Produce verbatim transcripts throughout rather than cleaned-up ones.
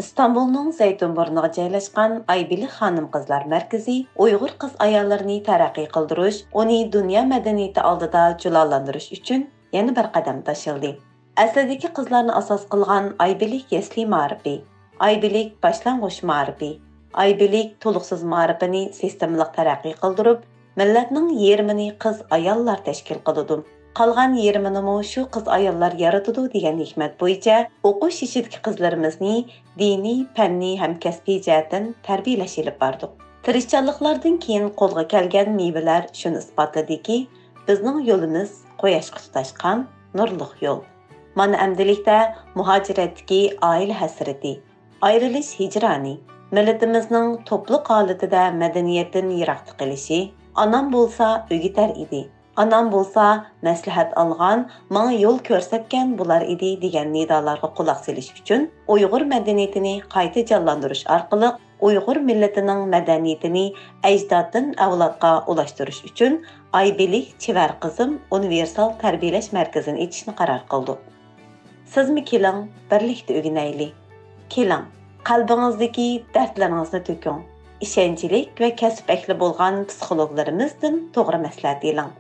ئىستانبۇلنىڭ زەيتۇنبۇرنىغا جايلاشقان ئايبىلىك خانىم-قىزلار مەركىزى ئۇيغۇر قىز-ئاياللىرىنى تەرەققىي قىلدۇرۇش، ئۇنى دۇنيا مەدەنىيىتى ئالدىدا جۇلالاندۇرۇش ئۈچۈن يەنە بىر قەدەم تاشلىدى. ئەسلىدىكى قىزلارنى ئاساس قىلغان ئايبىلىك يەسلى مائارىپى، ئايبىلىك باشلانغۇچ مائارىپى، ئايبىلىك تولۇقسىز مائارىپىنى سىستېمىلىق تەرەققىي قىلدۇرۇپ، مىللەتنىڭ يېرىمىنى قىز-ئاياللار تەشكىل قىلىدۇ. قالغان يېرىمىنىمۇ شۇ قىز-ئاياللار يارىتىدۇ دېگەن ھېكمەت بويىچە ئوقۇش يېشىدىكى قىزلىرىمىزنى دىنىي، پەننىي ھەم كەسپىي جەھەتتىن تەربىيەلەش ئېلىپ باردۇق. تىرىشچانلىقلاردىن كېيىن قولغا كەلگەن مېۋىلەر شۇنى ئىسپاتلىدىكى، بىزنىڭ يولىمىز قۇياشقا تۇتاشقان نۇرلۇق يول. مانا ئەمدىلىكتە مۇھاجىرەتتىكى ئائىلە ھەسرىتى، ئايرىلىش ھىجرانى، مىللىتىمىزنىڭ توپلۇق ھالىتىدە مەدەنىيەتتىن يىراقتا قېلىشى، ئانام بولسا ئۆگىتەر ئىدى، ئانام بولسا مەسلىھەت ئالغان، ماڭا يول كۆرسەتكەن بولار ئىدى دېگەن نىدالارغا قۇلاق سېلىش ئۈچۈن ئۇيغۇر مەدەنىيىتىنى قايتا جانلاندۇرۇش ئارقىلىق ئۇيغۇر مىللىتىنىڭ مەدەنىيىتىنى ئەجدادتىن ئەۋلادقا ئۇلاشتۇرۇش ئۈچۈن ئايبىلىك چېۋەر قىزىم ئۇنىۋېرسال تەربىيەلەش مەركىزىنى ئېچىشنى قارار قىلدۇق. سىزمۇ كېلىڭ، بىرلىكتە ئۆگىنەيلى. كېلىڭ، قەلبىڭىزدىكى دەردلىرىڭىزنى تۆكۈڭ. ئىشەنچلىك ۋە كەسىپ ئەھلى بولغان پسىخولوگلىرىمىزدىن توغرا مەسلىھەت ئېلىڭ.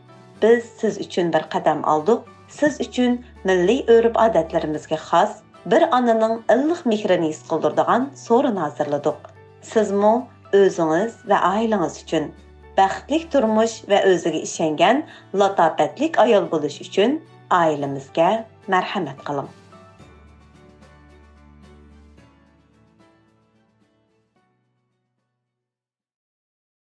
بىز سىز ئۈچۈن بىر قەدەم ئالدۇق. سىز ئۈچۈن مىللىي ئۆرپ-ئادەتلىرىمىزگە خاس، بىر ئانىنىڭ ئىللىق مېھرىنى ھېس قىلدۇرىدىغان سورۇن ھازىرلىدۇق. سىزمۇ ئۆزىڭىز ۋە ئائىلىڭىز ئۈچۈن، بەختلىك تۇرمۇش ۋە ئۆزىگە ئىشەنگەن، لاتاپەتلىك ئايال بولۇش ئۈچۈن ئائىلىمىزگە مەرھەمەت قىلىڭ.